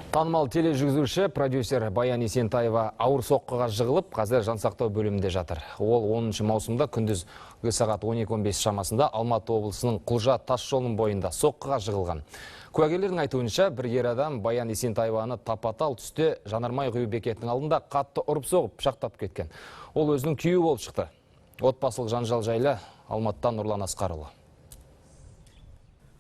Танымал тележүргізуші, продюсер Баян Есентаева ауыр соққыға жығылып, қазір жансақтау бөлімінде жатыр. Ол 10 маусымда күндіз сағат 12:15 шамасында Алматы облысының Құлжа тас жолының бойында соққыға жығылған. Куәгерлердің айтуынша, бір ер адам Баян Есентаеваны тапа-тал түсте жанармай құю бекетінің алдында қатты ұрып соғып, пышақтап кеткен. Ол өзінің күйеуі болып шықты. Отбасылық жанжал жайлы Алматыдан Нұрлан Асқарұлы.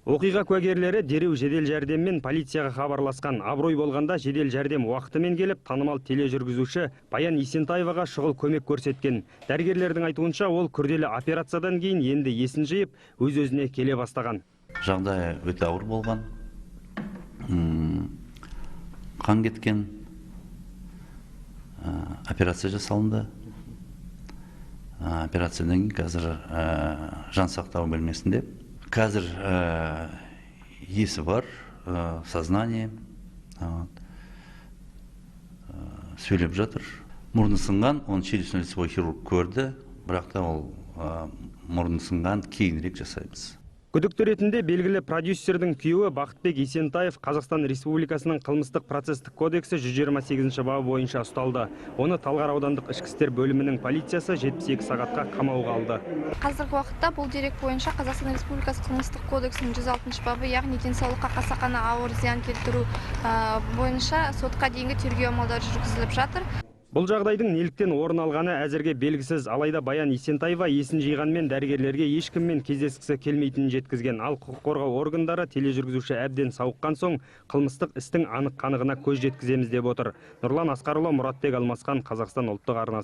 Оқиға куәгерлері дереу жедел жәрдеммен полицияға хабарласқан. Абырой болғанда, жедел жәрдем уақытымен келіп, танымал тележүргізуші Баян Есентаеваға шұғыл көмек көрсеткен. Дәрігерлердің айтуынша, ол күрделі операциядан кейін енді есін жиып, өз-өзіне келе бастаған. Жағдайы өте ауыр болған. Қан кеткен. Операция жасалынды. Операциядан кейін қазір жансақтау бөлмесінде. Қазір есі бар, сознание, сөйлеп жатыр. Мұрны сынған, оны челюстно-лицевой хирург көрді, бірақ та ол мұрны сынған, кейінірек жасаймыз. Күдікті ретінде белгілі продюсердің күйеуі Бақытбек Есентаев Қазақстан Республикасының қылмыстық процестік кодексі 128 бабы бойынша ұсталды. Оны Талғар аудандық ішкі істер бөлімінің полициясы 72 сағатқа қамауға алды. Қазіргі уақытта бұл дерек бойынша Қазақстан Республикасы қылмыстық кодексінің 106 бабы, яғни денсаулыққа қасақана ауыр зиян келтіру бойынша сотқа дейінгі тергеу амалдары жүргізіліп жатыр. Бұл жағдайдың неліктен орын алғаны әзірге белгісіз. Алайда Баян Есентаева есін жиғанмен дәрігерлерге ешкіммен кездескісі келмейтінін жеткізген. Ал құқық қорғау органдары тележүргізуші әбден сауыққан соң қылмыстық істің анық қанығына көз жеткіземіз деп отыр. Нұрлан Асқарұлы, Мұратбек Алмасхан, Қазақстан ұлттық арнасы.